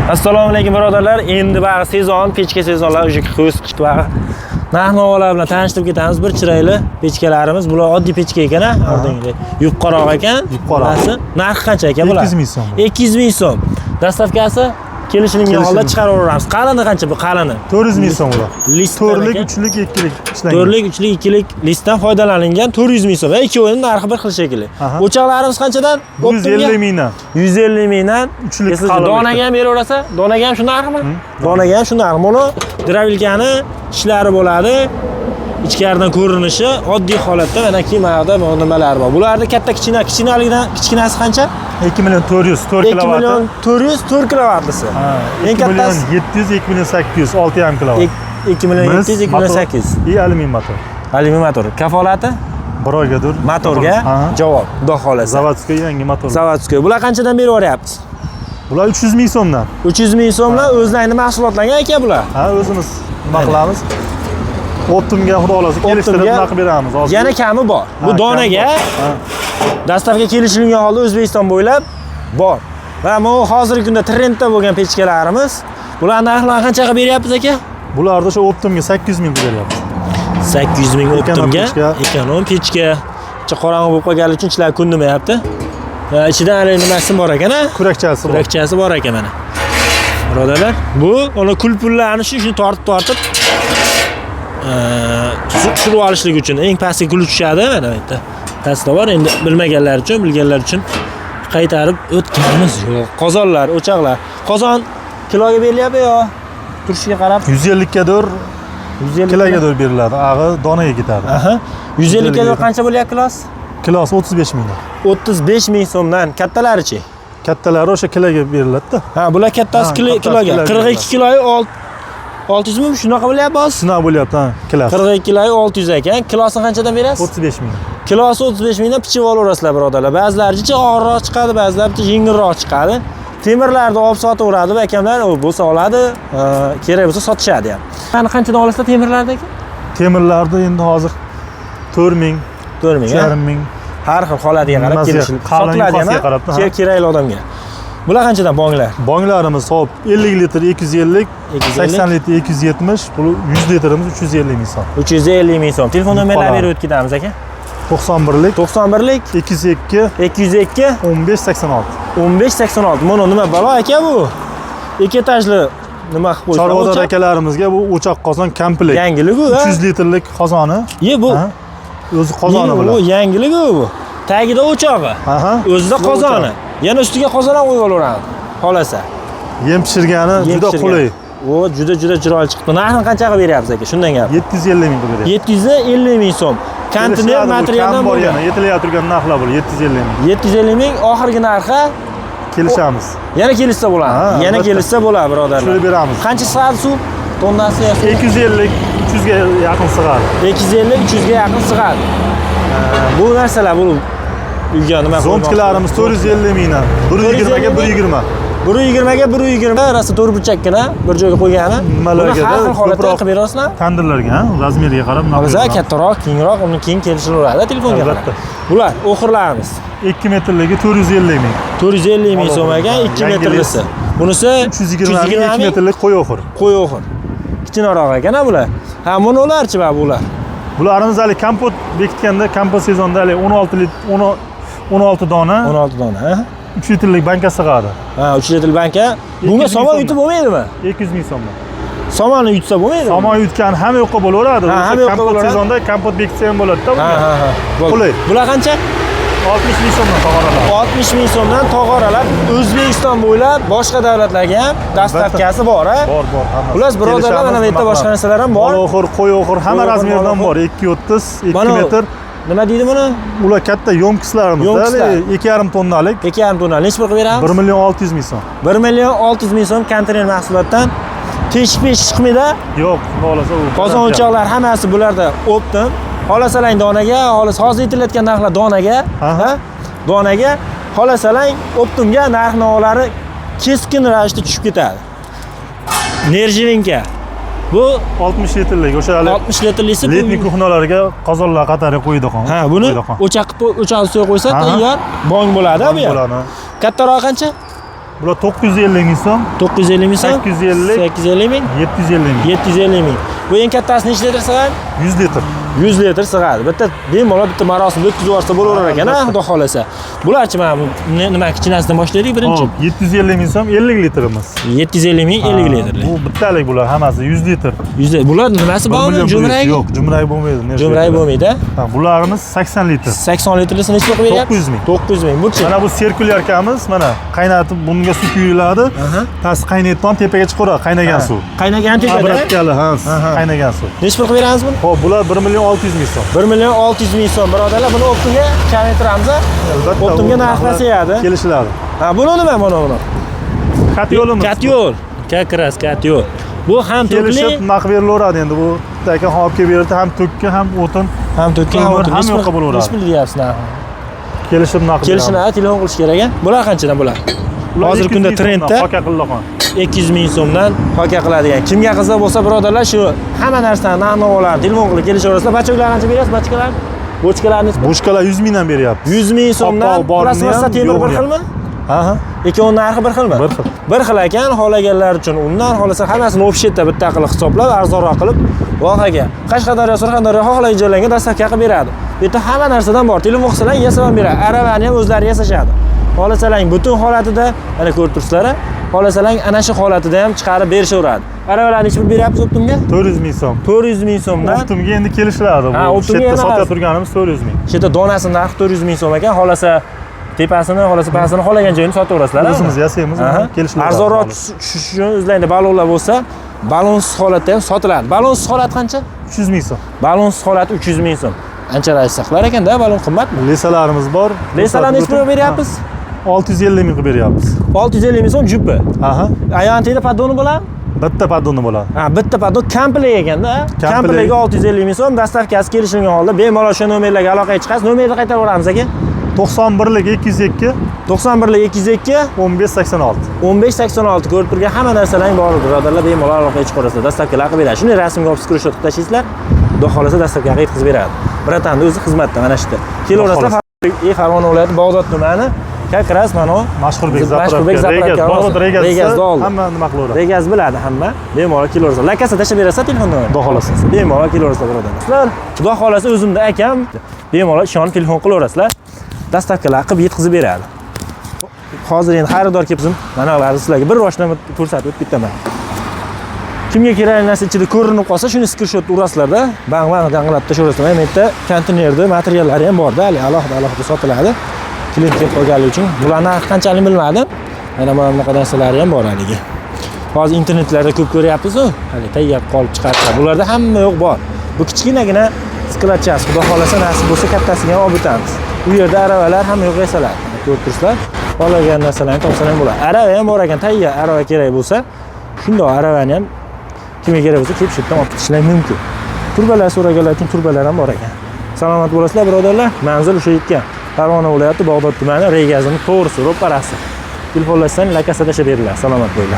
Assalomu alaykum, birodarlar. Endi bag'i sezon, pechka sezonlar, o'sha kuz, qish bag'i. Narx-navolar bilan tanishtirib ketamiz. Bir chiroyli pechkalarimiz. Bular oddiy pechka ekan, a? Oldingidek. Yupqaroq ekan. Yupqaroq. Bunasi. Narxi qancha ekan bular? 200 ming so'm. 200 ming so'm. Доставка si kelishilgan holda Kelishilgan. chiqaraveramiz. Qalini qancha bu, qalini? 400 ming so'm ular. Listdan 4lik, ekan. 3lik, 2lik ishlangan. 4lik, 3lik, 2lik listdan foydalanilgan 400 ming so'm. Ikkovining narxi bir xil shekilli. Aha. O'choqlarimiz qanchadan? 150 mingdan. 150 mingdan. Uchlik Eslasa, qalinlikda. Donaga ham beraverasa, donaga ham shu narxmi? Donaga ham shu narx. Buni дробилка ni ishlari bo'ladi. Ichkaridan ko'rinishi oddiy holatda, mana keyin mana yoqda mana nimalar bor. Bularni katta, kichkina, kichkinaligidan kichkinasi qancha? 2 million 400, 4 2 kilovatt. million 400, 4 kilovatlisi. Ha, Eng 2 million kattasi 700, 2 million 800, 6,5 kilovat. 2 million Mis, 700, 2 million motor 800. И alyumin motor. Alyumin motor. Kafolati? Bir oygadir. Motorga Ha. javob. Xudo xohlasa. Заводской yangi motor. Заводской. Bular qanchadan berib yuboryapmiz? Bular 300 ming so'mdan. 300 ming so'mdan, o'zlaringni mahsulotlarga aka bular. Ha, o'zimiz nima qilamiz? Оптом ga, xudo xohlasa, kelishtirib Оптом ga nima qilib beramiz hozir. Yana kami bor. Bu Ha, donaga kami bor. Ha. Доставка kelishilgan holda O'zbekiston bo'ylab bor. Va bu hozirgi kunda trendda bo'lgan pechkalarimiz. Bular narxlarini qancha qilib beryapmiz, aka? Bularni o'sha оптом ga 800 ming qilib beryapmiz. 800 ming Ekonom оптом ga. Pechka. Ekonom pechka. Ichi qorong'i bo'lib qolganligi uchun ichlar ko'rinmayapti. Va ichida hali nimasi bor ekan, a? Kurakchasi bor. Kurakchasi bor ekan mana. Birodarlar, bu uni kul-pullarni shuni tortib-tortib tushirib olishlik uchun eng pastga kuli tushadi mana bu yerda. Pastda bor, endi bilmaganlar uchun, bilganlar uchun qaytarib o'tganimiz yo'q. Qozonlar, o'choqlar. Qozon kiloga berilyapti yo turishiga qarab? 150 gadir, 150 kilogadir beriladi. Ag'i donaga ketadi. Aha. 150 ga 150 qancha bo'lyapti kilosi? Kilosi 35 mingdan. 35 ming so'mdan. Kattalarichi? Kattalari o'sha kiloga beriladi-da. Ha, bular kattasi Ha, kilo, kattasi kiloga. kiloga. 42 kiloyi 600 ming, shunaqa bo'lyapti hozir. Shunaqa bo'lyapti, ha, kilosi. 42 kiloyi 600 ekan. Kilosini qanchadan berasiz? 35 ming. Kilosi 35 mingdan pichib olaverasizlar, birodarlar. Ba'zilari jicha og'irroq chiqadi, ba'zilari bitta yengilroq chiqadi. Temirlarni olib sotaveradi bu akamlar, u bo'lsa oladi, kerak bo'lsa sotishadi ham. Mana qanchadan olasizlar temirlarni, aka? Temirlarni endi hozir 4 ming, 4 ming. 3,5 ming. Har xil holatiga qarab Nimasiga, kelishilib qalin sotiladi ham. yupqasiga qarab, ha. Kerakli odamga. Bular qanchadan bonglar? Bonglarimiz hop 50 litr 250, 250. 80 litr 270, bu 100 litrimiz 350 ming so'm. 350 ming so'm. Telefon nomerlarini Yupqalar. berib o'tib ketamiz, aka. 91lik 91lik 202 202 15 86. 15 86. Mana nima balo, aka, bu? Ikki etajli nima qilib qo'yishgan? Chorvador O'choq. akalarimizga bu o'choq qozon komplekt. Yangilik u, ha? 300 litrlik qozoni. Ye, bu Ha? O'zi qozoni Ye, bular. Bu yangilik u bu. Tagida o'chog'i. Aha. O'zida Bu qozoni. o'choq. Yana ustiga qozon ham qo'yib olaveradi. Xohlasa. Yem pishirgani Yem juda pishirgan. qulay. O, juda juda chiroyli chiqdi. Narxini qancha qilib beryapsiz, aka? Shundan gap. 750 ming qilib beryapti. 750 ming so'm. Konteyner Kelishiladi, bu materialdan kam bor bo'lgan. yana yetilayotgan turgan narxlar bu 750 ming. 750 ming oxirgi narxi. Kelishamiz. Yana kelishsa bo'ladi. Ha, Yana albatta. kelishsa bo'ladi, birodarlar. Tushirib beramiz. Qancha sig'adi suv? Tonnasi yo suv? 250 300 ga yaqin sig'adi. 250 300 ga yaqin sig'adi. Bu narsalar bu uyga nima Зонтик larimiz 450 mingdan. 120 ga 120. 120 ga 120, rosa to'rtburchakkina bir joyga qo'ygani. Nimalarga Buni har xil holatda ko'proq qilib berasizlar. Tandirlarga, ha, размер iga qarab nima Bo'lsa qilib kattaroq, kengroq, uni keyin kelishilaveradi telefonga qarab. Albatta. Bular o'xirlarimiz. 2 metrligi 450 ming. 450 ming so'm ekan 2 Yangilisi. metrlisi. Bunisi 320 ming 2 ming metrlik qo'y o'xir. qo'y o'xir. Kichkinaroq ekan, ha, bular. Ha, buni ularchi va bular? Bularimiz hali kompot bekitganda, kompot sezonda hali 16 litr 16 dona 16 dona, ha? 3 litrlik banka sig'adi. Ha, 3 litr banka. Bunga 200 ming somon so'mdan. yutib bo'lmaydimi? 200 ming so'mdan. Somonni yutsa bo'lmaydimi? Somon yutgan hamma yoqqa bo'laveradi. Ha, O'sha hamma yoqqa kompot bo'laveradi. sezonda kompot bekitsa ham bo'ladi-da Ha, bunga. ha, ha. Bo'ldi. Qulay. Bular qancha? 60 ming so'mdan tog'oralar. 60 ming so'mdan tog'oralar. O'zbekiston bo'ylab boshqa davlatlarga ham доставка si bor, ha? Bor, bor, hammasi. Xullas, birodarlar, mana bu yerda boshqa narsalar ham bor. Bol o'xir, qo'y o'xir, hamma Qo'y o'xir, размер dan bol bor. 2.30, 2 Mana metr. Nima deydi buni? Ular katta ёмкость larimiz. Ёмкость lar. 2,5 tonnalik. 2,5 tonna. Nechi pul qilib beramiz? 1 million 600 ming so'm. 1 million 600 ming so'm konteyner mahsulotdan. Teshik peshik chiqmaydi. Yo'q, xudo xohlasa u. Qozon o'choqlar hammasi bularda оптом. Xohlasalang donaga, xolos hozir aytilayotgan narxlar donaga, Aha. ha? Donaga, xohlasalang оптом ga narx navolari keskin ravishda tushib ketadi. Нержавейка. Bu 60 litrlik o'sha hali 60 litrlisi bu. летний кухня larga qozonlar qatori qo'ydigan. Ha, buni Qo'ydigan. o'choq qilib, o'choq ustiga qo'ysa Aha. tayyor bong bo'ladi bu ham. Bo'ladi. Kattaroq qancha? Bular 950 ming so'm, 950 ming so'm. 850. 850 ming. 750 ming. 750 ming. Bu eng kattasini necha litr sig'adi? 100 litr. 100 litr sig'adi. Bitta bemalol bitta marosim o'tkazib yuborsa bo'laverar ekan, ha, xudo xolasa. Bularchi mana bu nima kichinasidan boshlaylik birinchi. Hop, 750 ming so'm 50 litrimiz. 750 ming 50 litrlik. Bu bittalik bular hammasi 100 litr. 100 litr. Bular nimasi Bir bormi? million bir yuz. Jo'mragi? Yo'q, jo'mragi bo'lmaydi. Jo'mragi bo'lmaydi. Ha, bularimiz 80 litr. 80 litrlisini necha pul qilib beryapsiz? 900 ming. 900 ming. Buchi? Mana bu sirkulyarkamiz, mana qaynatib bunga suv quyiladi. Past qaynaydi, tepaga chiqaveradi qaynagan suv. Qaynagan tepada. Обратка li, ha, qaynagan suv. Necha pul qilib beramiz buni? Xo'p, bular 1 million 600 ming so'm. 1 million 600 ming so'm birodarlar, buni оптом ga kamaytiramiz. Albatta, Оптом ga bu narx pasayadi. Kelishiladi. Ha, buni nima buni buni? Котёл imiz. Котёл. Как раз котёл. Bu ham tokli, Kelishib narx berilaveradi endi bu bitta aka ham olib kelib berdi, ham tokka, ham o'tin ham tokka, ham ko'mir, o'tin. ham Necha pul- yoqqa bo'laveradi. Necha pul deyapsiz narxi? Kelishib narx beramiz. Kelishiladi, telefon qilish kerak a? Bular qanchadan bular? Bular Hozirgi 200 kunda ming so'mdan, trendda Hoka qillaqon. 200 ming so'mdan hoka qiladigan. Kimga qiziq bo'lsa, birodarlar, shu hamma narsani narx-navolarni telefon qilib kelishaverasizlar. Бачок lar qancha berasiz? Бочка lar? Бочка larni Бочка lar 100 mingdan beryapti. 100 ming so'mdan Qopqog'i borini plastmassa ham, temir bir yo'g'ini ham. xilmi? Ha, ha. Ikkovini narxi bir xilmi? Bir xil. Bir xil ekan, xohlaganlar uchun undan, xohlasa hammasini общий da bitta qilib hisoblab, arzonroq qilib, voh aka. Qashqadaryo, Surxondaryo xohlagan joylarga доставка qilib beradi. Bu yerda hamma narsadan bor. Telefon qilsalar yasab ham beradi. Aravani ham o'zlari yasashadi. Xohlasalang butun holatida, mana ko'rib turibsizlar, xohlasalang ana shu holatida ham chiqarib berishaveradi. Aravalarni necha pul beryapmiz оптом ga? 400 ming so'm. 400 ming so'mdan. Оптом ga endi kelishiladi Ha, bu. оптом ga Shu yerda yana sota turganimiz 400 ming. Shu yerda donasi narxi 400 ming so'm ekan, xohlasa tepasini, xohlasa pastini xohlagan joyini sotaverasizlar. O'zimiz yasaymiz, kelishiladi. Arzonroq tushish uchun o'zlaringda ballonlar bo'lsa, ballonsiz holatda ham sotiladi. Ballonsiz holat qancha? 300 ming so'm. Ballonsiz holati 300 ming so'm. Ancha saqlar ekanda, ballon qimmatmi? Леса larimiz bor. Леса larni necha pulga beryapmiz? 650 ming qilib beryapmiz. 650 ming so'm jupi. Aha. Ayağın tagida поддон i bo'ladimi? Bitta поддон i bo'ladi. Ha, bitta поддон komplekt ekanda. Komplekt. Komplekti 650 ming so'm, доставка si kelishilgan holda bemalol shu nomerlarga aloqaga chiqasiz. Nomerni qaytarib yuboramiz aka. 91lik 202 91 202 15 86. 1586 ko'rib turgan hamma narsalarning bor birodarlar, bemalol aloqaga chiqaverasizlar. Доставка lar qilib beradi. Shunday rasmga olib skrinshot qilib tashlaysizlar. Xudo xohlasa доставка ga yetkazib beradi. Братан ni o'zi xizmatda mana shu yerda. Kelaverasizlar. Farg'ona viloyati Bag'dod tumani как раз mana u Mashhurbek Mashhurbek заправка. заправка. Regaz, Bag'dod Regaz Regazda desa oldi. hamma nima qilaveradi. Regaz biladi hamma. Bemalol kelaverasizlar. Lakasa tashlab berasiz telefon nomerini. Xudo xohlasa. Bemalol kelaverasizlar birodarlar. Sizlar xudo xohlasa o'zimda akam bemalol ishonib telefon qilaverasizlar. Доставка lar qilib yetkazib beradi. Hozir endi xaridor kelib bizim manalarni sizlarga bir boshdan ko'rsatib o'tib ketaman. Kimga kerakli narsa ichida ko'rinib qolsa, shuni skrinshot urasizlarda, bang bang dang'ilab tashlaverasizlar. Mana bu yerda konteynerda materiallari ham borda, hali alohida alohida sotiladi. Klient kelib qolganligi uchun bular narxi qanchalik bilmadim. Mana bunaqa narsalari ham bor haligi. Hozir internetlarda ko'p ko'ryapmiz-ku, hali tayyor qolib chiqarishadi. Bularda hamma yo'q bor. Bu kichkinagina склад chasi, xudo xohlasa nasib bo'lsa kattasiga ham olib o'tamiz. U yerda aravalar hamma yo'q yasaladi. Mana ko'rib turibsizlar. Xohlagan narsalarni topsalar ham bo'ladi. Arava ham bor ekan, tayyor arava kerak bo'lsa, shundoq aravani ham kimga kerak bo'lsa kelib shu yerdan olib ketishlari mumkin. Turbalar so'raganlar uchun turbalar ham bor ekan. Salomat bo'lasizlar birodarlar. Manzil o'sha yetgan. Farg'ona viloyati Bag'dod tumani Regazini to'g'risi, ro'parasi. Telefonlashsang lakasa tashlab beriladi. Salomat bo'linglar.